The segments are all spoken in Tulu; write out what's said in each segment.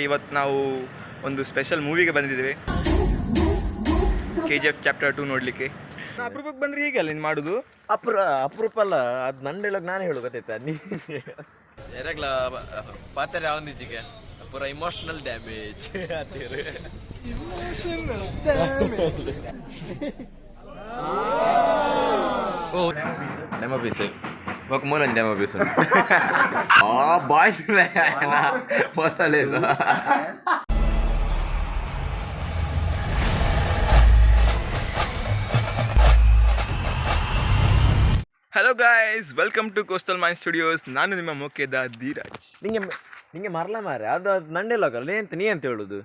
ಇವತ್ತು ನಾವು ಒಂದು ಸ್ಪೆಷಲ್ ಮೂವಿಗೆ ಬಂದಿದ್ದೇವೆ, ಕೆ ಜಿ ಎಫ್ ಚಾಪ್ಟರ್ 2 ನೋಡಲಿಕ್ಕೆ. ಅಪರೂಪಕ್ಕೆ ಬಂದ್ರೆ ಹೀಗಲ್ಲ ನೀನು ಮಾಡೋದು. ಅಪರೂಪ ಅಲ್ಲ ಅದು. ನನ್ನ ಡೈಲಾಗ್ ನಾನು ಹೇಳು, ಗೊತ್ತಾಯ್ತಾ ನೀ? ಎರಗ್ಲ ಪಾತ್ರೆ ಯಾವಂದಿಜ್ಜಿಗೆ ಪೂರ ಇಮೋಷನಲ್ ಡ್ಯಾಮೇಜ್ ಆತೀರು. ಡೆಮೋ ಪೀಸ್ ఒక ಮೂರೊಂದು ಡೆಮೋ ಪೀಸ್. ಆ ಬಾಯ್ ಮಸಾಲೆ. Hello guys, welcome to Coastal Mind Studios. ನಾನು ನಿಮ್ಮ ಮುಖ್ಯದ ಧೀರಾಜ್. ನಿಂಗೆ ನಿಂಗೆ ಮರಲ ಮಾರೆ, ಅದು ಅದು ನನ್ನ ಡೈಲಾಗ್ ಅಲ್ಲ. ಎಂತ ನೀ ಅಂತ ಹೇಳುದು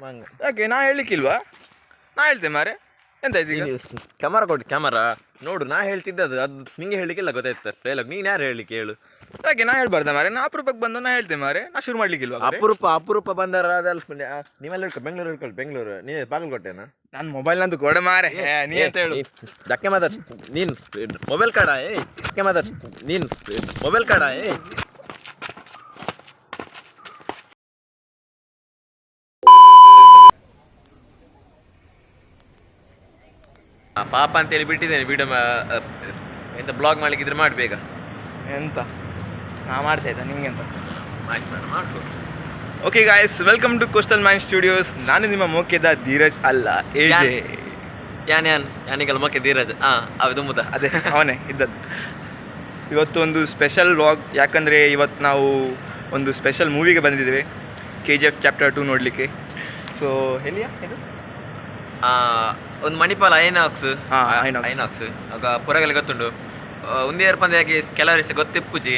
ಮಂಗ? ಯಾಕೆ, ನಾ ಹೇಳಲಿಕ್ಕಿಲ್ವಾ? ನಾ ಹೇಳ್ತೇನೆ ಮಾರೆ, ಎಂತ ಆಯ್ತು ಈಗ? ಕ್ಯಾಮರಾ ಕೊಟ್ಟು ಕ್ಯಾಮರಾ ನೋಡು. ನಾ ಹೇಳ್ತಿದ್ದೆ ಅದು ಅದು ನಿಂಗೆ ಹೇಳಲಿಕ್ಕಿಲ್ಲ, ಗೊತ್ತಾಯ್ತು? ಡೈಲಾಗ್ ನೀನು ಯಾರು ಹೇಳಲಿಕ್ಕೆ ಹೇಳು? ಯಾಕೆ ನಾ ಹೇಳ್ಬಾರ್ದ ಮಾರೆ? ನಾ ಅಪರೂಪಕ್ಕೆ ಬಂದು ನಾ ಹೇಳ್ತೇನೆ ಮಾರೆ. ನಾ ಶುರು ಮಾಡ್ಲಿಕ್ಕಿಲ್ವಾ ಮಾರೆ? ಅಪರೂಪ ಅಪರೂಪ ಬಂದಾರ ಅದಲ್ಲ. ನೀವೆಲ್ಲ ಹಿಡ್ಕೊ, ಬೆಂಗಳೂರು ಹಿಡ್ಕೊಳ್ಳಿ. ಬೆಂಗಳೂರು ನೀ ಬಾಗಲಕೋಟೆನಾ? ನಾನು ಮೊಬೈಲ್ ನಂದು ಕೊಡ ಮಾರೆ. ಏ, ನೀ ಅಂತ ಹೇಳು. ಧಕ್ಕೆ ಮಾತಾಡ್ ನೀನ್ ಮೊಬೈಲ್ ಕಾಡ. ಏ, ಧಕ್ಕೆ ಮಾತಾಡ್ ನೀನ್ ಮೊಬೈಲ್ ಕಾಡ. ಏ. ಪಾಪ ಅಂತೇಳಿ ಬಿಟ್ಟಿದ್ದೇನೆ. ವಿಡಿಯೋ ಎಂತ ಬ್ಲಾಗ್ ಮಾಡ್ಲಿಕ್ಕಿದ್ರೆ ಮಾಡ್ಬೇಕ. ಎಂತ ನಾ ಮಾಡ್ತಾ ಇದ್ದ ನಿಂಗೆಂತ? ಮಾಡಿ ಮಾಡು ಮಾಡು. Okay guys, welcome to Coastal Mind Studios. ನಾನು ನಿಮ್ಮ ಮೋಕೆದ ಧೀರಜ್ ಅಲ್ಲ, ಎ ಜೆ. ಯಾನ್ ಯಾನ್ ಯಾನಿಗಲ್ಲ ಮೊಕ್ಕೆ ಧೀರಜ್. ಹಾ, ಅವು ದುಮ್ಮುದ. ಅದೇ ಅವನೇ ಇದ್ದದ್ದು. ಇವತ್ತು ಒಂದು ಸ್ಪೆಷಲ್ ವ್ಲಾಗ್, ಯಾಕಂದರೆ ಇವತ್ತು ನಾವು ಒಂದು ಸ್ಪೆಷಲ್ ಮೂವಿಗೆ ಬಂದಿದ್ದೇವೆ, ಕೆ ಜಿ ಎಫ್ ಚಾಪ್ಟರ್ 2 ನೋಡಲಿಕ್ಕೆ. ಸೊ ಎಲ್ಲಿಯಾ ಇದು? ಒಂದು ಮಣಿಪಾಲ ಐನಾಕ್ಸ್. ಹಾ, ಐನಾಕ್ಸ್. ಐನಾಕ್ಸ್ ಆಗ ಪುರಗಲಿ ಗೊತ್ತುಂಟು. ಒಂದು ಏರ್ಪಂದ ಯಾಕೆ ಕೆಲವರಿಗೆ ಗೊತ್ತಿಪ್ಪುಜಿ.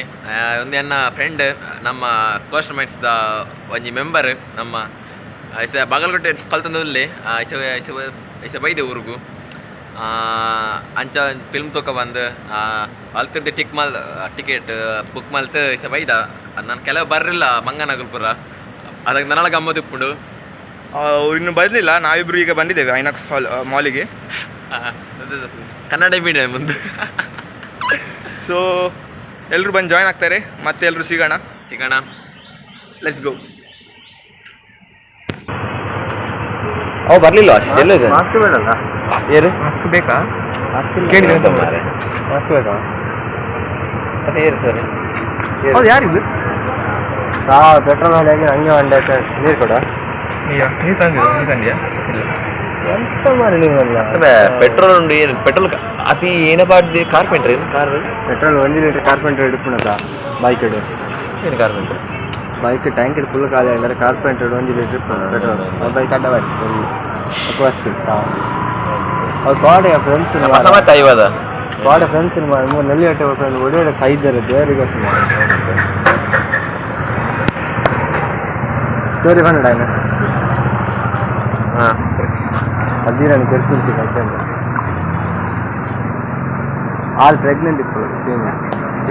ಒಂದು ಎನ್ನ ಫ್ರೆಂಡ್, ನಮ್ಮ ಕೋಸ್ಟಲ್ ಮೈಂಡ್ಸ್ದ ಒಂಜಿ ಮೆಂಬರ್, ನಮ್ಮ ಐಸ ಬಾಗಲಕೋಟೆ ಕಲ್ತಂದು ಉಲ್ಲೆ. ಐಸ ಐಸ ಐಸ ಬೈದೆ ಊರುಗು. ಅಂಚ ಫಿಲ್ಮ್ ತೋಕ ಬಂದು ಅಲ್ತಿರ್ದು ಟಿಕ್ ಮಲ್ ಟಿಕೆಟ್ ಬುಕ್ ಮಲ್ತು ಐಸ ಬೈದ. ನಾನು ಕೆಲವು ಬರ್ರಿಲ್ಲ ಮಂಗನಗಲ್ಪುರ, ಅದಕ್ಕೆ ನನಗೆ ಗಮ್ಮತ್ ಇಪ್ಪುಂಡು. ಅವ್ರು ಇನ್ನೂ ಬರಲಿಲ್ಲ. ನಾವಿಬ್ಬರು ಈಗ ಬಂದಿದ್ದೇವೆ ಐನಾಕ್ಸ್ ಹಾಲ್ ಮಾಲಿಗೆ. ಕನ್ನಡ ಮೀಡಿಯಂ ಮುಂದೆ. ಸೊ ಎಲ್ಲರೂ ಬಂದು ಜಾಯ್ನ್ ಆಗ್ತಾರೆ. ಮತ್ತೆ ಎಲ್ಲರೂ ಸಿಗೋಣ. ಸಿಗೋಣ. Let's go. ಅವ ಬರ್ಲಿಲ್ಲ, ಎಲ್ಲ ಇದೆ. ಮಾಸ್ಕ್ ಬೇಡಲ್ಲ. ಏನು? ಮಾಸ್ಕ್ ಬೇಕಾ? ಮಾಸ್ಕ್. ಕೇಳಿದ್ರೆ ಎಂತ? ಮಾಸ್ಕ್ ಬೇಕಾ? ಮತ್ತೆ ಏರು ಸರ್. ಹೌದು, ಯಾರಿದು? ಸಾ ಪೆಟ್ರೋಲ್ ಹಾಕಿ ಹಂಗೆ ಒಂದು ನೀರು ಕೊಡ. ನೀ ತಂದಿದ್ದ? ನೀ ತಂದಿಯಾ? ಇಲ್ಲ. ಎಂತ ಮಾರಿ ನೀವೆಲ್ಲ? ಪೆಟ್ರೋಲ್ ಉಂಟು. ಏನು ಪೆಟ್ರೋಲ್ ಅತಿ ಏನಪ್ಪ? ಕಾರ್ಪೆಂಟ್ರ್ ಏನು ಕಾರ್? ಪೆಟ್ರೋಲ್ 1 ಲೀಟರ್ ಕಾರ್ಪೆಂಟರ್ ಹಿಡ್ಕೊಳದ ಬೈಕ್ ಇಡು. ಏನು ಕಾರ್ಪೆಂಟ್ರ್? ಬೈಕ್ ಟ್ಯಾಂಕ್ ಫುಲ್ ಖಾಲಿ ಅಂದರೆ ಕಾರ್ಪೆಂಟರ್ 1 ಲೀಟರ್ ಪೆಟ್ರೋಲ್ ಬೈಕ್ ಅಡ್ಡ ಬರ್ತದೆ ಸಾ. ಅವ್ರು ಪಾಡೆ ಫ್ರೆಂಡ್ಸ್. ಮತ್ತೆ ಐವದ. ಪಾಡೆ ಫ್ರೆಂಡ್ಸ್ ಮೂರು ನೆಲ್ಲಿ ಹೊಟ್ಟೆ ಹೋಗ್ಕೊಂಡು ಒಳ್ಳೆ ಸೈದ್ದಾರೆ. ದೇವರಿಗೆ ಗೊತ್ತು. ಸ್ಟೋರಿ ಬಂದ ಹಾಂ. ಅದಿರಾಣಿ ಕೆರ್ಪಿಂಚಿ ಕಲ್ಪನೆ ಆಲ್ ಪ್ರೆಗ್ನೆಂಟ್ ಇಪ್ಪಳು ಸೀನಿ.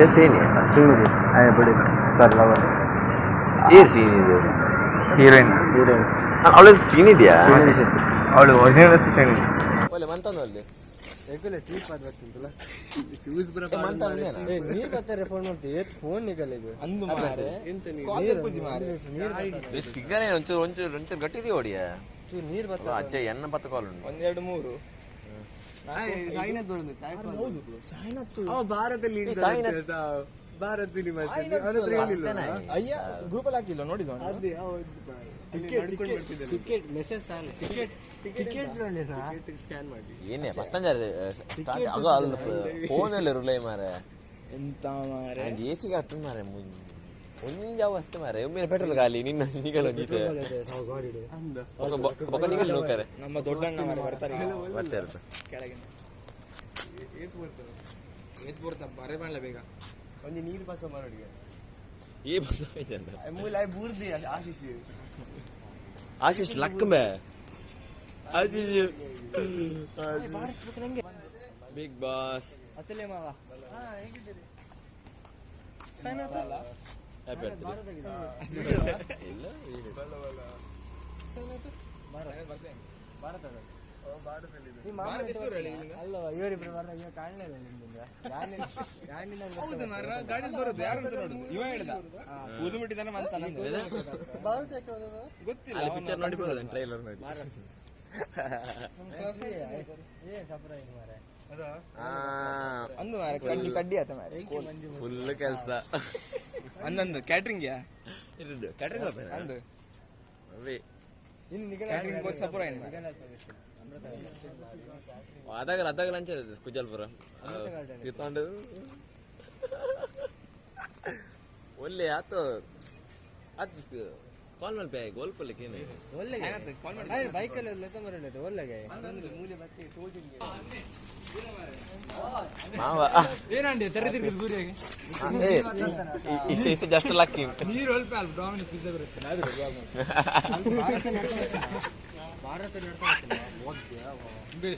ಎಸ್ ಏನಿ? ಶ್ರೀನಿಧಿ ಆಯ್ ಬಿಡಿ ಸರ್ ಲವರ್. ಏರು ಸೀನ್ ಇದು? ಹೀರೋಯಿನ್. ಹೀರೋಯಿನ್. ಅವಳ ಸೀನ್ ಇದೆಯಾ? ಶ್ರೀನಿಧಿ ಶೆಟ್ಟಿ. ಅವಳು ಒರಿಜಿನಲ್ ಶ್ರೇಣಿ. ಒಳ್ಳೆ ಮಂತಂದು ಅಲ್ಲಿ. ನೀರು ಬರ್ತಾರೆ ಫೋನ್ ಮಾಡ್ತೀವಿ ಫೋನ್ ನಿಗಲ್ಲ ಇದು. ತಿಂಗಳೇ ಒಂಚೂರು ಒಂಚೂರು ಒಂಚೂರು ಗಟ್ಟಿದೆಯೋ ಹೊಡಿಯ. ನೀರು ಬರ್ತಾರೆ. ಅಜ್ಜ ಎನ್ನ ಪತ್ತ ಕಾಲ್ ಉಂಟು. ಒಂದೆರಡು ಮೂರು. ಅಯ್ಯ, ಗ್ರೂಪಲ್ಲಿ ಹಾಕಿಲ್ಲ ನೋಡಿದ? Ticket message ticket ticket scan ಮಾಡಿ. ಏನೇ ಪತ್ತಂಜಾರೆ ಅದು ಅಲ್ಲಿ ಫೋನಲ್ಲಿ ರುಲೈ ಮಾರೆ. ಎಂತ ಮಾರೆ? ಎ ಸಿ ಕಟ್ಟು ಮಾರೆ. ಒಂಜ ಅವಸ್ಥೆ ಮಾರೆ. ಒಮ್ಮೆ ಪೆಟ್ರೋಲ್ ಖಾಲಿ ನಿನ್ನ ನಿಗಳು ನೀತೆ ಬೊಕ್ಕ ನಿಗಲ್ ನೂಕರೆ. ನಮ್ಮ ದೊಡ್ಡಣ್ಣ ಮಾರೆ ಬರ್ತಾರೆ ಈಗ. ಬರ್ತಾ ಇರುತ್ತೆ. ಕೆಳಗಿಂದ ಏತ್ ಬರ್ತಾ ಬರೇ ಮಾಡಲ ಬೇಗ. ಒಂದು ನೀರು ಪಾಸ ಮಾಡೋಡಿಗೆ. ಈ ಬಸ್. ಮೂಲ ಬೂರ್ದಿ ಆಶಿಸಿ. ಆಶೀಶ್ ಲಕ್ ಮೇ ಆಶೀಶ್ ಬಿಗ್ ಬಾಸ್. ಅತ್ತಲೇ ಮಾವ. Happy birthday. ಭಾರತ. ಅಲ್ಲವಾ ಇವರಿಬ್ರು ಬರ್ರ ಇವ ಕಾಣಲಿಲ್ಲ ನಿಮ್ಮಿಂದ. ಹೌದು ಮಾರ್ರ, ಗಾಡಿಲಿ ಬರೋದು ಯಾರು ಅಂತ ನೋಡುದು. ಇವ ಹೇಳ್ದ ಊದು ಮುಟ್ಟಿದಾನೆ ಮಂತ ನಂದು. ಗೊತ್ತಿಲ್ಲ ಅಲ್ಲಿ ಪಿಕ್ಚರ್ ನೋಡಿ ಬರೋದು ಟ್ರೈಲರ್ ನೋಡಿ. ಏನ್ ಸರ್ಪ್ರೈಸ್ ಮಾರ್ರೆ. ಅಂದು ಮಾರ್ರೆ, ಕಡ್ಡಿ ಕಡ್ಡಿ ಆತ ಮಾರ್ರೆ. ಫುಲ್ ಕೆಲಸ. ಅಂದಂದು ಕ್ಯಾಟ್ರಿಂಗ್ ಯಾ ಇದು ಕ್ಯಾಟ್ರಿಂಗ್. ಅಂದು ಅವೇ ಇನ್ನು ನಿಗಲ ಕ್ಯಾಟ್ರಿಂಗ್ ಹೋಗಿ ಸಪುರ ಏನು ಮಾರ್ರೆ. ಅದಾಗಲ್ಲ ಅದಾಗಲ್ಲ ಅಂಚೆ ಕುಜಲ್ಪುರ ತಿತ್ತೊಂಡು ಒಳ್ಳೆ ಆತು ಆತ್ ಕಾಲ್ ಮಲ್ಪೆ ಗೋಲ್ಪಲ್ಲಿಕ್ಕೆ ಏನು. ಒಳ್ಳೆಗೆ ಬೈಕಲ್ಲಿ ಲೆಕ್ಕ ಬರಲ್ಲ ಒಳ್ಳೆಗೆ. ಮಾವ ಏನಂడి ತೆರೆ ತಿರುಗಿದ್ ಬೂರಿಯಾಗೆ ಇಷ್ಟು ಇಷ್ಟು ಜಸ್ಟ್ ಲಕ್ಕಿ. ನೀರು ಅಲ್ಪ ಅಲ್ಪ ಡಾಮಿನೋಸ್ ಪಿಜ್ಜಾ ಬರುತ್ತೆ. ಭಾರತ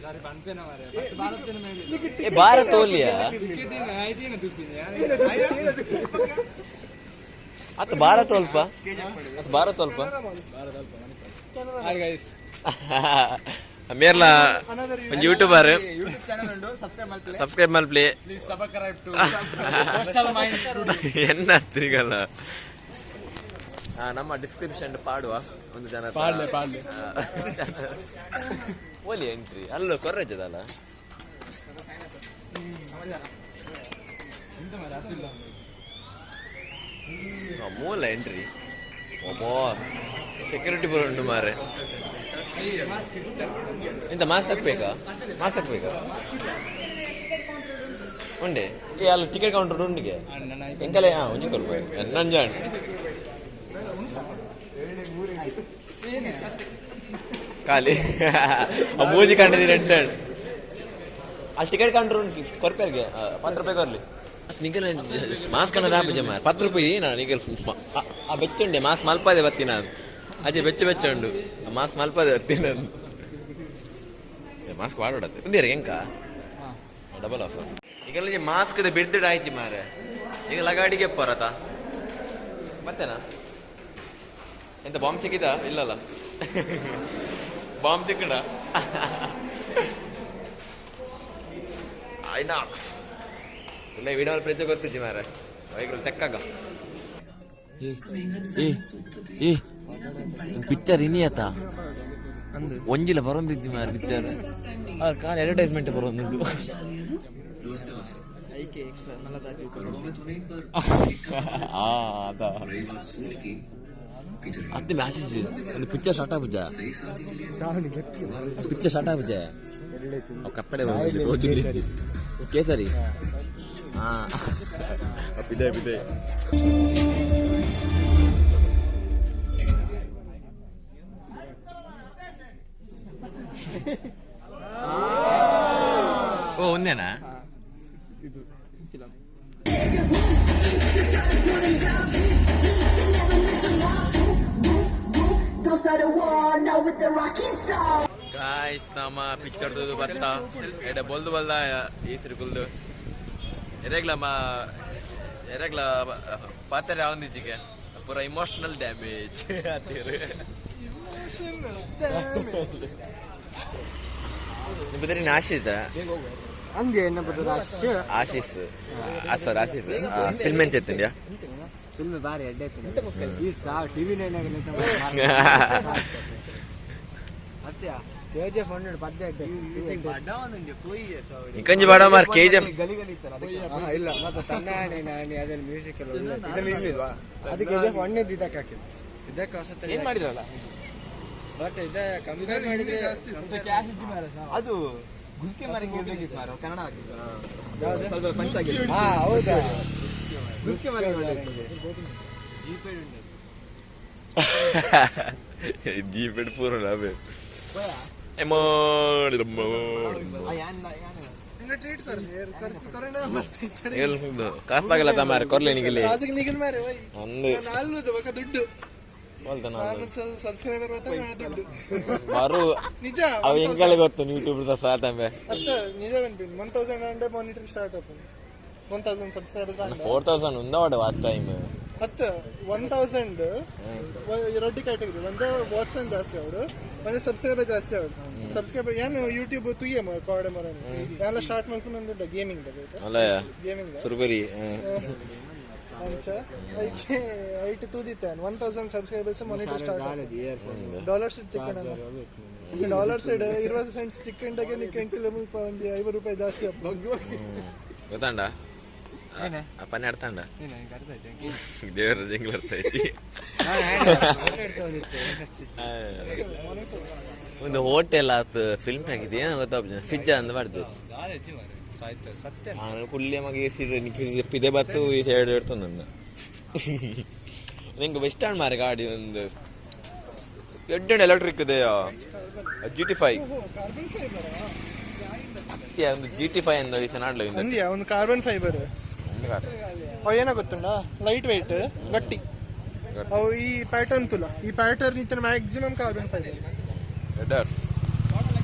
ಸಾರಿ ಪನ್ಪೇನ ಮಾರ್ರೆ ಭಾರತನ ಮೇಲೆ. ಏ ಭಾರತ ಓಲಿಯಾ ಟಿಕೆಟ್ ಏನು ಐತೇನ ದುಪ್ಪಿನಿ. ಆತ ಭಾರತ ಅಲ್ಪ ಆತ ಭಾರತ ಅಲ್ಪ. Hi guys. ಮೇರ್ಲ ಒಂದು ಯೂಟ್ಯೂಬರ್. ಯೂಟ್ಯೂಬ್ ಚಾನಲ್ ಉಂಟು, ಸಬ್ಸ್ಕ್ರೈಬ್ ಮಾಡ್ಕೊಳ್ಳಿ. ಸಬ್ಸ್ಕ್ರೈಬ್ ಮಲ್ಪ್ಲಿ. Please subscribe to coastal mind. ಎನ್ನ ತಿರುಗಲ್ಲ ನಮ್ಮ ಡಿಸ್ಕ್ರಿಪ್ಷನ್ ಪಾಡುವ ಒಂದು ಜನ. ಪಾಡ್ಲೆ ಪಾಡ್ಲೆ. ಓಲಿ ಎಂಟ್ರಿ ಅಲ್ಲೋ ಕೊರ್ರಜ್ಜದಲ್ಲ. ಎಂತ ಮಾರ್ರೆ ಅತ್ತಿಲ್ಲ. ಮೂಲ ಎಂಟ್ರಿ ಒಬ್ಬೋ ಸೆಕ್ಯೂರಿಟಿ ಬರೋ ಉಂಟು ಮಾರೆ. ಎಂತ ಮಾಸ್ಕ್ ಹಾಕ್ಬೇಕಾ? ಮಾಸ್ಕ್ ಹಾಕ್ಬೇಕಾ? ಉಂಡೆ ಏ ಅಲ್ಲಿ ಟಿಕೆಟ್ ಕೌಂಟರ್ ಉಂಡಿಗೆ ಎಂಕಲೆ. ಹಾ ಒಂಜಿ ಕೊರ್ಪ ನಂಜಾಣ್ ಖಾಲಿ ಆ ಮೂಜಿ ಕಂಡದಿ ರೆಡ್. ಅಲ್ಲಿ ಟಿಕೆಟ್ ಕೌಂಟರ್ ಉಂಟು ಕೊರ್ಪೆಲ್ಗೆ 10 ರೂಪಾಯಿ ಕೊರ್ಲಿ. ನಿಗಲ್ ಮಾಸ್ಕ್ ಅನ್ನ ರಾಪಜ ಮಾರ್ 10 ರೂಪಾಯಿ ನಾ ನಿಗಲ್ ಆ ಬೆಚ್ಚುಂಡೆ ಮಾಸ್ ಮಲ್ಪದೆ ಬತ್ತಿ ನಾನು ಅಜೆ ಬೆಚ್ಚ ಬೆಚ್ಚ ಉಂಡು ಆ ಮಾಸ್ ಮಲ್ಪದೆ ಬತ್ತಿ ನಾನು ಮಾಸ್ಕ್ ವಾಡೋಡತ್ತೆ ಒಂದೇರು ಎಂಕ ಡಬಲ್ ಆಫ್ ಈಗ ಮಾಸ್ಕ್ ಬಿಡ್ದಿಡ ಆಯ್ತು ಮಾರೆ. ಈಗ ಲಗಾಡಿಗೆ ಪರತ ಮತ್ತೇನಾ ಎಂತ ಬಾಂಬ್ ಸಿಕ್ಕಿದ ಇಲ್ಲಲ್ಲ ಬಾಂಬ್ ಸಿಕ್ಕಡ ಐನಾಕ್ಸ್ ಇಲ್ಲ ವಿಡಿಯೋ ಪ್ರತಿ ಗೊತ್ತಿಜ್ಜಿ ಮಾರೆ ವೈಕಲ್ ತೆಕ್ಕಾಗ. ಏ ಪಿಕ್ಚರ್ ಇನಿಯತ ಒಂಜಿಲ ಬರೊಂದಿದ್ದಿ ಮಾರೆ ಪಿಕ್ಚರ್ ಅವ್ರ ಕಾಲ್ ಅಡ್ವರ್ಟೈಸ್ಮೆಂಟ್ ಬರೊಂದುಂಡು. ಆ ಅದ ಅತ್ತೆ ಮ್ಯಾಸೇಜ್ ಒಂದು ಪಿಕ್ಚರ್ ಸ್ಟಾರ್ಟ್ ಆಪುಜ ಪಿಕ್ಚರ್ ಸ್ಟಾರ್ಟ್ ಆಪುಜ ಅವ್ ಕತ್ತಲೆ ಬರೋದಿಲ್ಲ, ತೋಜುಂಡಿಜ್ಜಿ. ಕೇಸರಿ ಹಾ ಬಿದೆ ಬಿದೆ. ಓ ಒಂದೇನಾ? ಇದು film. Don't start a war now with the rocking star. Guys ನಮ್ಮ ಪಿಕ್ಚರ್ ತೂದು ಬತ್ತ ಎಡೆ ಬೊಲ್ದು ಬಲ್ದ ಈಸಿರು ಕುಲ್ದು ಎರೆಗ್ಲ ಮಾ ಎರೆಗ್ಲ ಪಾತ್ರೆ ಆವಂದಿಜ್ಜಿಗೆ ಪೂರ ಇಮೋಷನಲ್ ಡ್ಯಾಮೇಜ್ ಆತೀರು. ನಿಮ್ಮದ್ರಿ ಆಶಿತ ಹಂಗೆ ಎನ್ನ ಬರ್ತದೆ ಅಷ್ಟು. Ashish sir Ashish film ಎಂಚೆತ್ತಂಡ್ಯಾ? Film ಬಾರಿ ಎಡ್ಡೆ ಇತ್ತು. ಈ ಸಾ ಟಿವಿ ನೈನ್ ಮತ್ತೆ ಕೆ ಜಿ ಎಫ್ 1 ಪದ್ಯ ಎಡ್ಡೆ. ನಿಕಂಜಿ ಬಾಡ ಮಾರ್ ಕೆ ಜಿ ಎಫ್. ಗಲಿ ಗಲಿ ಇತ್ತಲ್ಲ ಅದಕ್ಕೆ. ಹಾ, ಇಲ್ಲ ಮತ್ತೆ ತನ್ನಾಣಿ ನಾಣಿ ಅದೆಲ್ಲ ಮ್ಯೂಸಿಕ್ ಎಲ್ಲ ಒಳ್ಳೆ ಇತ್ತು. ಇದ್ರಲ್ಲಿ ಇರ್ಲಿಲ್ವಾ? ಅದು ಕೆ ಜಿ ಎಫ್ 1 ಇದಕ್ಕೆ ಹಾಕಿದ್ದು ಇದಕ್ಕೆ ಹೊಸ. ಏನ್ ಮಾಡಿದ್ರಲ್ಲ? ಬಟ್ ಇದೇ ಕಂಪೇರ್ ಮಾಡಿದ್ರೆ ಅದು ಗುಸ್ಕೆ ಮಾರಿಂಗ್ ಇರ್ಬೇಕಿತ್ತು ಮಾರ್ರೆ, ಕನ್ನಡ ಹಾಕಿದ್ರು ಸ್ವಲ್ಪ ಪಂಚ್ ಆಗಿದೆ. ಹಾ ಹೌದಾ? ಗುಸ್ಕೆ ಮಾರಿಂಗ್ ಒಳ್ಳೆ ಇತ್ತು. ಜೀಪೆಡ್ ಪೂರ ನಾವೇ ಎಮೋಡಿ. ಕಾಸ್ತಾಗಲ್ಲ ತಮಾರೆ ಕೊರ್ಲೆ ನಿಗಿಲಿ ಅಂದು ದುಡ್ಡು ಸಬ್ಸ್ಕ್ರೈಬರ್ ದುಡ್ಡು. ಬರು ನಿಜ. ಅವ ಎಂಗಲೆ ಗೊತ್ತು ಯೂಟ್ಯೂಬ್ ಸಹ ತಂಬೆ. ಅತ್ತ ನಿಜ ಒನ್ ತೌಸಂಡ್ ಅಂಡೆ ಮಾನಿಟರ್ ಸ್ಟಾರ್ಟ್ ಆಪುಂಡು 1000 ಸಬ್ಸ್ಕ್ರೈಬರ್ಸ್. 4000 ಉಂದ ವಾಡ ಲಾಸ್ಟ್ ಟೈಮ್. ಹತ್ತು 1000 ಎರಡು ಕ್ಯಾಟಗರಿ. ಒಂದು ವಾಟ್ಸನ್ ಜಾಸ್ತಿ ಅವಡು, ಒಂದು ಸಬ್ಸ್ಕ್ರೈಬರ್ ಜಾಸ್ತಿ ಅವಡು. ಸಬ್ಸ್ಕ್ರೈಬರ್ ಏನು ಯೂಟ್ಯೂಬ್ ತುಯ್ಯ ಕಾಡೆ ಮರ ಎಲ್ಲ ಸ್ಟಾರ್ಟ್ ಮಾಡ್ಕೊಂಡು ಒಂದು ಗೇಮಿಂಗ್ ಅಲ್ಲ ಗೇಮಿಂಗ್ ಸುರ್ಬರಿ. ಅಂಚ ಐಕೆ ಐಟ್ ತೂದಿತ್ತೆ 1000 subscribers monitor start dollars ತಿಕ್ಕಣ dollar side 20 cents ತಿಕ್ಕಂಡಾಗೆ ನಿಕ್ಕೆ ಮುಲ್ಪ ಒಂದು 50 ರೂಪಾಯಿ ಜಾಸ್ತಿ ಅಪ್ಪ. ಗೊತ್ತಾಂಡ ಅಪ್ಪನೇ ಆಡ್ತಾಂಡ ದೇವರ ಜಿಂಗ್ಲ ಅರ್ಥ. ಒಂದು ಹೋಟೆಲ್ ಆತು, ಫಿಲ್ಮ್ ಹಾಕಿಸಿ ಏನೋ ಗೊತ್ತಾಗ ಫಿಜ್ಜ ಅಂದ್ ಬಾರ್ದು. ಕುಳ್ಳಿ ಮಗ ಪಿದೆ ಬತ್ತು ಈ ಸೈಡ್ ಇರ್ತೊಂದು. ನಿಂಗೆ ಬೆಸ್ಟ್ ಆಂಡ್ ಮಾರೆ ಗಾಡಿ ಒಂದು ಎಡ್ಡೆ ಎಲೆಕ್ಟ್ರಿಕ್ ಇದೆಯಾ GT 5. Carbon fibre. ಒಂದು GT 5 ಅಂದ ಈ ನಾಡ್ಲ. ಅಂದ್ಯಾ ಒಂದು ಕಾರ್ಬನ್ ಫೈಬರ್. ಅವು ಏನೋ ಗೊತ್ತುಂಡ, ಲೈಟ್ ವೆಯ್ಟ್ ಗಟ್ಟಿ. ಅವು ಈ ಪ್ಯಾಟರ್ನ್ ತುಲ, ಈ ಪ್ಯಾಟರ್ನ್ ಇತ್ತ maximum carbon fibre.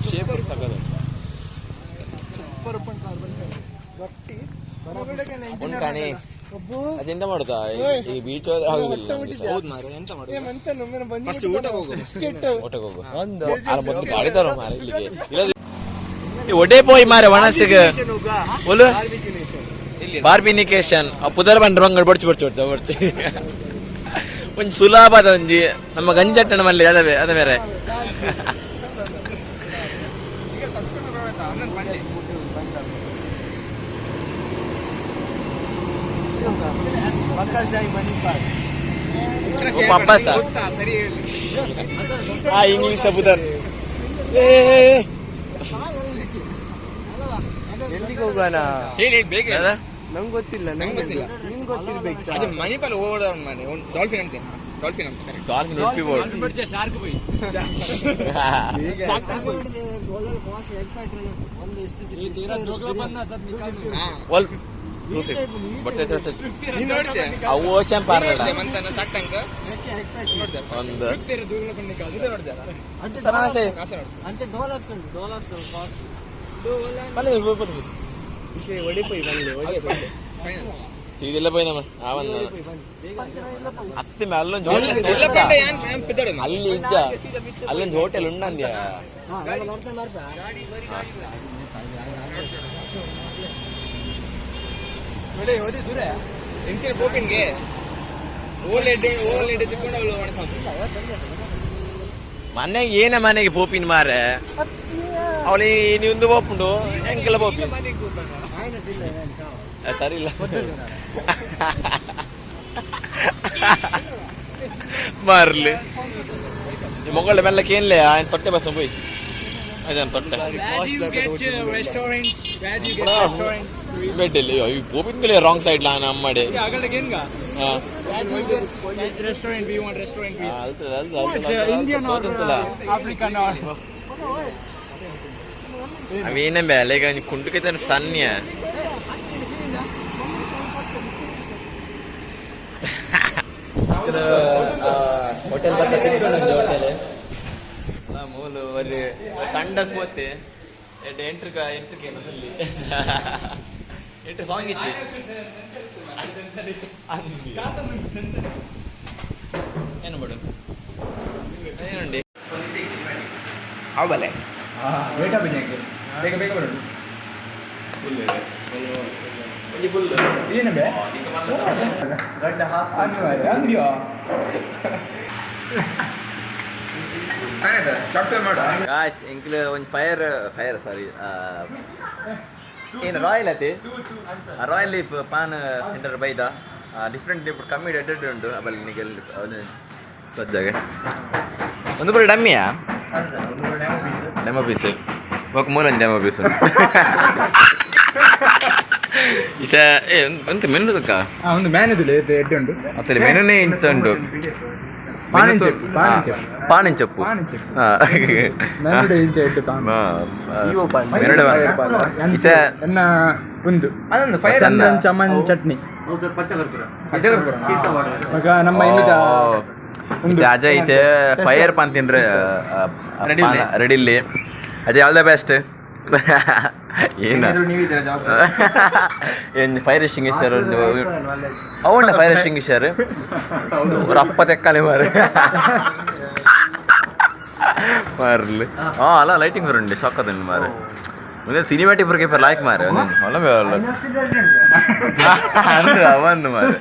Shape ಸಕದು. Super open carbon fibre ಗಟ್ಟಿ. ಉಂಟು ಕಾಣಿ. ಒಬ್ಬು ಅದೆಂತ ಮಾಡುತ್ತಾ ಈ ಬೀಚ್ ಹೋದ್ರೆ ಆಗುದಿಲ್ಲ ನಮ್ಗೆ. ಹೌದು ಮಾರ್ರೆ, ಎಂತ ಮಾಡುದು? ಏ ಮಂತ ನಮ್ಮನ್ನ ಬಂದು ಫಸ್ಟ್ ಊಟಕ್ಕೆ ಹೋಗು, ಬಿಸ್ಕೆಟ್. ಊಟಕ್ಕೆ ಹೋಗು. ಅಲ್ಲ, ಮೊದಲು ಗಾಡಿ ತರೋ ಮಾರೆ ಇಲ್ಲಿಗೆ. ಇಲ್ಲ ಈ ಒಡೆ ಪೋಯ್ ಮಾರೆ ಒಣಸಿಗೆ ಒಲು ಬಾರ್ಬಿನಿಕೇಶನ್ ಪುದರ್ ಬಂಡ್ರ ಬಂಗಡ್ ಬಡ್ಚು ಬಡ್ಚು ಬಡ್ಚು ಬಡ್ಚು. ಒಂಜಿ ಸುಲಭದ ಒಂಜಿ ನಮ್ಮ ಗಂಜಟ್ಟಣ ಮಲ್ಲಿ ಅದ ಅದ ಬೇರೆ. ಪಪ್ಪಾಸ ಆ ಇಂಗ್ಲಿಷ್ ಪುದರ್. ಏ ಏ, ಏ. ಎಲ್ಲಿಗೆ ಹೋಗೋಣ? ಹೇಳಿ ಬೇಗ. ನಂಗೆ ಗೊತ್ತಿಲ್ಲ, ನಂಗೆ ಗೊತ್ತಿಲ್ಲ, ನಿಮ್ಗೆ ಗೊತ್ತಿರ್ಬೇಕು. ಅದು ಮಣಿಪಾಲ್ ಓಡೋಣ ಮನೆ ಡಾಲ್ಫಿನ್ ಅಂತೆ, ಡಾಲ್ಫಿನ್ ಅಂತ. Dolphin Udupi board. Shark boy. ಒಲ್ ಬಟ್ ನೀನ್ ನೋಡ್ತೀಯ? ಅವು ಓಷನ್ ಪಾರ್ಲರ್. ಮಂತನ ಶಾರ್ಕ್ ಟ್ಯಾಂಕ್ ಒಂದು ನೋಡ್ತೀಯ? ಸರಾಸೆ. ಕಾಸ ನೋಡ್ತೀಯ? ಅಂಚೆ ಡೋಲಾಪ್ಸ್ ಉಂಟು, ಡೋಲಾಪ್ಸ್. ಬನ್ನಿ ಒಡಿಪೋಯ್ ಬನ್ನಿ, ಒಡಿಪೋಯ್. ಸೀದಿಲ್ಲ ಪೋಯ್ ನಮ್ಮ ಆ ಒಂದು ಅತ್ತೆ ಮೇ ಅಲ್ಲೊಂದು ಇಲ್ಲ ಪಂಡ ಯಾನ್ ಯಾನ್ ಪಿದ್ದಾಡೆ. ಅಲ್ಲಿ ಇಜ್ಜ, ಅಲ್ಲೊಂದು ಹೋಟೆಲ್ ಉಂಡಂದ್ಯಾ. ನೋಡಿ ಓದಿ ದೂರ ಎಂಚಿನ ಪೋಪಿನ್ಗೆ ಓಲ್ ಎಡ್ಡೆ ಓಲ್ ಎಡ್ಡೆ ತಿಕ್ಕೊಂಡು ಅವಳು ಒಣಸ. ಮನೆಗೆ ಏನ ಮನೆಗೆ ಪೋಪಿನ ಮಾರೆ ಅವಳಿ ನೀವೊಂದು ಪೋಪುಂಡು ಎಂಕೆಲ್ಲ ಪೋಪಿನ್ ಸರಿ ಇಲ್ಲ ಮಾರ್ಲಿ ಮೊಗಳ ಮೆಲ್ಲ ಕೇನ್ಲೆ ఆయన ತೊಟ್ಟೆ ಬಸ್ ಪೋಯ್ ಅದೇನು ತೊಟ್ಟೆ. Restaurant where you get restaurant? ಬೆಡ್ಡಲ್ಲಿ ಪೋಪಿನ ಮೇಲೆ ರಾಂಗ್ ಸೈಡ್ ಲಾ ನಮ್ಮಡೆ. ಅಗಲಗೇನ್ಗ ಹಾ. Restaurant we want restaurant. ಅಲ್ತ ಅಲ್ತ ಅಲ್ತ. Indian R African R ಅವೇನ ಬೇಲೆಗ ಕುಂಟುಕೈತನ ಸನ್ಯ. ಹೋಟೆಲ್ ಬತ್ತ ಹೋಟೆಲ್ ಮೂಲು ಒರಿ ತಂಡಸ್ ಪೋತೆ ಎಂಟ್ರಿಕ ಎಂಟ್ರಿಕ ಏನದಲ್ಲಿ ಎಂಟ್ರಿ ಸಾಂಗ್ ಇತ್ತು. ಏನು ಬಡು ಏನುಂಡಿ? ಆವಲೆ. ವೇಟ್ ಆಪಿಜೆ ಬೇಗ ಬೇಗ ಬರೋಣ. ಏನು ಬೇ ಅಂದ್ಯೋ? ಶಾರ್ಟ್ ಫಿಲ್ಮ್ ಮಾಡು. ಗಾಯ್ಸ್, ಎಂಕ್ಲು ಒಂಜಿ ಫೈರ್ ಫೈರ್ ಸಾರಿ ಏನು ರಾಯಲ್ ಅತಿ royal leaf PAN centre ಬೈದ. ಡಿಫ್ರೆಂಟ್ ಡಿಫ್ರೆಂಟ್ ಕಮ್ಮಿ ರೆಡ್ ಉಂಟು. ಅವಲ್ಲಿ ನಿಗೆ ಸಜ್ಜಾಗೆ ಒಂದು ಬರೀ ಡಮ್ಮಿಯಾ ಡೆಮೋ ಪೀಸ್ ಬೊಕ ಮೂರೊಂಜಿ ಡೆಮೋ ಪೀಸ್ ಇಸ. ಏ ಎಂತ ಮೆನು ತಕ್ಕ? ಒಂದು ಮ್ಯಾನ್ ಇದು ಎಡ್ಡೆ ಉಂಟು. ಅತ್ತಲೆ ಮೆನುನೇ ಇಂಚ ಉಂಟು. ಪಾನಿಂಚೆಪ್ಪು, ಪಾನಿಂಚೆಪ್ಪು. ಪಾನಿಂಚಪ್ಪು. ಪಾನಿಂಚೆಪ್ಪು. ಮೆನುಡೆ ಇಂಚ ಎಡ್ಡೆ ಪಾನ್. ಮೆನುಡೆ ಇಸ. ಎನ್ನ ಒಂದು ಅದೊಂದು ಫೈರ್. ಚಂದನ್ ಚಮನ್ ಚಟ್ನಿ ಮಗ ನಮ್ಮ ಇನ್ನಿದ ಒಂದು ಇಸೆ ಅಜಯ್ ಇಸೆ ಫೈರ್ ಪಾನ್ ತಿನ್ರೆ ರೆಡಿ ಇಲ್ಲಿ. Ajay, all the best. ಏನ ಏನು ಫೈರ್ ಎಕ್ಸ್ಟಿಂಗ್ವಿಷರ್ ಅವಣ್ಣ ಫೈರ್ ಎಕ್ಸ್ಟಿಂಗ್ವಿಷರ್ ರಪ್ಪ ತೆಕ್ಕಲೆ ಮಾರೆ ಮಾರ್ಲಿ. ಹಾಂ, ಅಲ್ಲ, ಲೈಟಿಂಗ್ ಬರುಂಡೆ ಶಾಕ್ ಅದುಂಡು ಮಾರೆ. ಮುಂದೆ ಸಿನಿಮ್ಯಾಟಿಕ್ ಬರಕ್ಕೆ ಪರ್ ಲಾಯ್ಕ್ ಮಾರೆ. ಅಲ್ಲ ಅಲ್ಲ, ಅವಂದು ಮಾರೆ.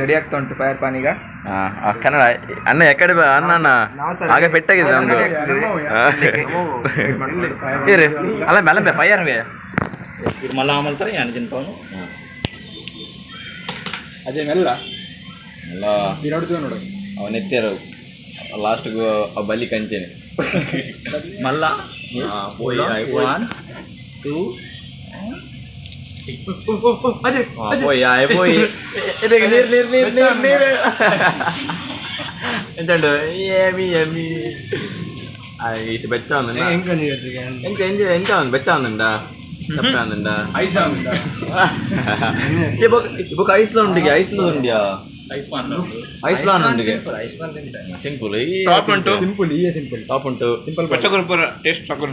ರೆಡಿ ಆಗ್ತಾ ಉಂಟು ಫೈರ್ ಪಾನ್ ಈಗ. ಆ, ಕನ್ನಡ ಅಣ್ಣ ಎಕಡೆ ಅಣ್ಣ ಅಣ್ಣ ಆಗ ಪೆಟ್ಟಾಗಿದೆ ನಮ್ದು. ಇರಿ ಅಲ್ಲ ಅಲ್ಲ ಫೈರ್. ಮಲ್ಲ ಆಮಲ್ತಾರೆ ಯಾನ್ ತಿನ್ಪಾನು ಅಜಯ್ ಮೆಲ್ಲ. ಅಲ್ಲ. ನೋಡ್ತೀವಿ ನೋಡು. ಅವನ ಎತ್ತಿರು ಲಾಸ್ಟ್ಗೂ ಬಲಿ ಕಂಚೇನೆ. ಮಲ್ಲ. ಪೋಯಿ, ಆಯ್ ಪೋಯಿ. One two Ajay. ಪೋಯಿ, ಆಯ್ ಪೋಯಿ. ಏ, ಬೇಗ ನೀರು ನೀರು ನೀರು ನೀರು ನೀರು ಎಂತಂಡು ಎಮಿ ಎಮಿ ಇದು ಬೆಚ್ಚ ಒಂದುಂಡ. ಎಂತ ಎಂತ ಎಂತ ಒಂದು ಬೆಚ್ಚ ಒಂದುಂಡ, ಚಪ್ಪೆ ಒಂದುಂಡ. ಐಸ್. ಈ ಬೊಕ್ ಬೊಕ್ಕ ಐಸ್ಲ ಉಂಡಿಗೆ, ಐಸ್ಲ ಉಂಡಿಯಾ? Ice pan. ಐಸ್ ಪ್ಲಾನ್ ಉಂಡಿಗೆ. ಸಿಂಪಲ್. ಟಾಪ್ ಉಂಟು. ಸಿಂಪಲ್, ಈ ಸಿಂಪಲ್. ಟಾಪ್ ಉಂಟು. ಸಿಂಪಲ್. ಟೇಸ್ಟ್ ಸಾಕು.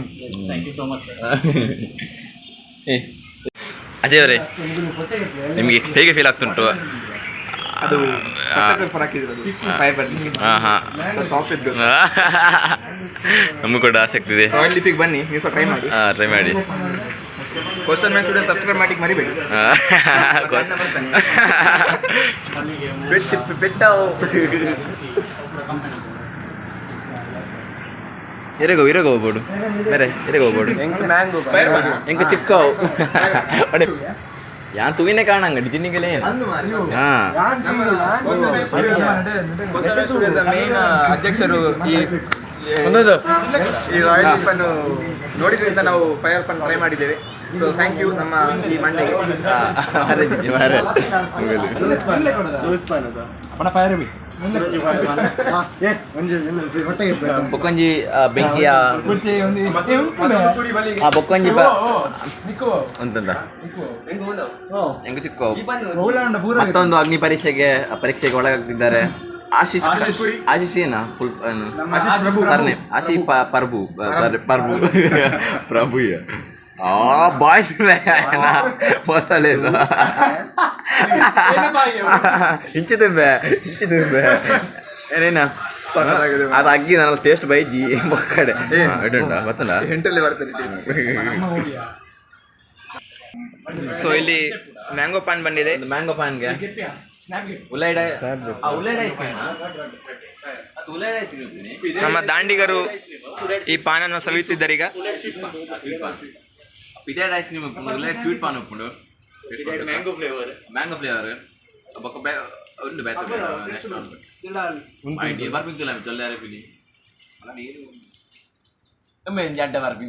Thank you so much sir. ಏ ಅಜಯ್ ಅವರೇ, ನಿಮಗೆ ಹೇಗೆ ಫೀಲ್ ಆಗ್ತುಂಟು? ಅದು ಹಾಕಿದ್ರು ಫೈರ್ ಬರ್ಲಿಕ್ಕೆ. ಹಾಂ ಹಾಂ ಟಾಪ್ ಇದ್ದು. ನಮಗೂ ಕೂಡ ಆಸಕ್ತಿ ಇದೆ. ರಾಯಲ್ ಲಿಫಿಗೆ ಬನ್ನಿ, ನೀವು ಸಹ ಟ್ರೈ ಮಾಡಿ. ಹಾಂ, ಟ್ರೈ ಮಾಡಿ. Question man studio subscribe ಮಾಡ್ಲಿಕ್ಕೆ ಮರಿಬೇಡಿ. ಅಣ್ಣ ಬರ್ತಾನೆ. ಪೆಟ್ಟು ಪೆಟ್ಟ ಇರಗೋ ಇರಗೋ ಹೋಗ್ಬೋಡು ಬೇರೆ ಇರಗೋ ಹೋಗ್ಬೋಡು. ಎಂಕ ಚಿಕ್ಕವು ಯಾನ್ ತೂಯಿನೇ ಕಾಣಂಗ ಡಿಜಿನಿಗೆಲೇ. ಹಾ. ಮೇನ್ ಅಧ್ಯಕ್ಷರು ಈ ಒಂದೊಂದು ಈ ರಾಯಲ್ ಲೀಫ್ ಅನ್ನು ನೋಡಿದ್ರಿಂದ ನಾವು ಫೈರ್ ಪನ್ ಟ್ರೈ ಮಾಡಿದ್ದೇವೆ. So thank you ನಮ್ಮ ಈ ಮಂಡೆಗೆ. ಅರೆ ಜಿಜಿ ಮಾರೆ. Fire B. ಬೊಕ್ಕೊಂಜಿ ಬೆಂಕಿಯ ಆ ಬೊಕ್ಕೊಂಜಿ ಅಂತಂದ ಹೆಂಗ ಚಿಕ್ಕ ಮತ್ತೊಂದು ಅಗ್ನಿ ಪರೀಕ್ಷೆಗೆ ಪರೀಕ್ಷೆಗೆ ಒಳಗಾಗ್ತಿದ್ದಾರೆ ಆಶೀಶ್. ಆಶೀಶ್ ಏನಾ ಫುಲ್ ಸರ್ನೇಮ್? ಆಶೀಶ್ ಪರ್ಬು ಪರ್ಬು ಪ್ರಭು. ಆ ಬಾಯ್ ಮಸಾಲೆ ಇಂಚಿ ತುಂಬೆ ಇಂಚಿ ತುಂಬೆ ಏನೇನ ಅದು ಅಗ್ಗಿ ನನ್ನ ಟೇಸ್ಟ್ ಬೈಜಿ ಮಕ್ಕಡೆ ಇಡುಂಡ ಗೊತ್ತಲ್ಲ. ಎಂಟಲ್ಲಿ ಬರ್ತದೆ. ಸೊ ಇಲ್ಲಿ ಮ್ಯಾಂಗೋ ಪಾನ್ ಬಂದಿದೆ. ಮ್ಯಾಂಗೋ ಪಾನ್ಗೆ ಉಲೈಡ ಉಲೈಡ ಅದು ಉಲೈಡ ಐಸ್. ನಮ್ಮ ದಾಂಡಿಗರು ಈ ಪಾನನ್ನು ಸವಿಯುತ್ತಿದ್ದಾರೆ ಈಗ. ಪಿದೇಡ್ ಐಸ್ ಕ್ರೀಮ್ ಉಪ್ಪುಂಡು, ಉಲೈಡ್ ಸ್ವೀಟ್ ಪಾನ್ ಉಪ್ಪುಂಡು. Mango flavour, mango flavour ಬೊಕ್ಕ ಬೇ ಉಂಡು ಬೇತೆ. ನೆಕ್ಸ್ಟ್ ಉಂಡು ನೀರು ಬರ್ಪಿಂತಿಲ್ಲ ಜೊಲ್ಲೆ ಪಿನಿ ನೀರು ಒಮ್ಮೆ ಜಡ್ಡ ಬರ್ಪಿ.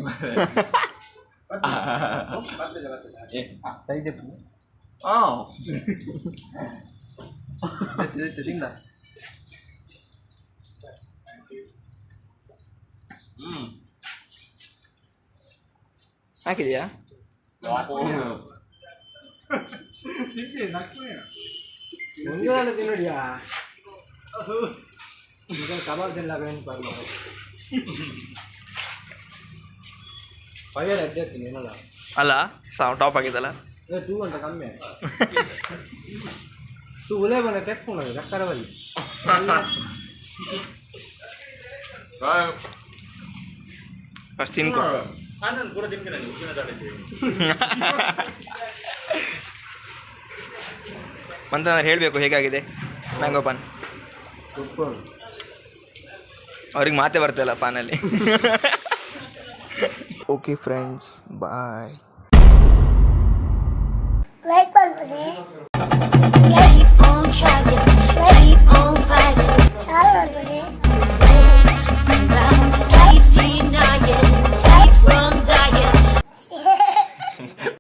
ಆ ಹ್ಮ್ ಹಾಕಿದೆಯಾ? ತಿನ್ನೋಡಿಯಾ ಕಬಾಬ್ ತಿನ್ಲಾಗ. ಫೈರ್ ಅಡ್ಡಿ ಆಗ್ತೀನಿ ಏನಲ್ಲ. ಅಲ್ಲ, ಸಾವು ಟಾಪ್ ಆಗಿದಲ್ಲ. ತೂ ಅಂತ ಕಮ್ಮಿ ತೂ ಉಲೆ ಬನ ತೆಕ್ಕೊಂಡು ಸಕ್ಕರೆ ಬಲ್ಲಿ. ಫಸ್ಟ್ ತಿನ್ಕೊ. ಪೂರ ತಿನ್ಕೊಂಡು ಉಪ್ಪಿನ. ಮಂತ್ರ ಹೇಳಬೇಕು, ಹೇಗಾಗಿದೆ ಮ್ಯಾಂಗೋ ಪಾನ್? ಅವ್ರಿಗೆ ಮಾತೇ ಬರ್ತಿಲ್ಲ ಪಾನಲ್ಲಿ. Okay friends, bye. Like ಪನ್ಪುಲೆ.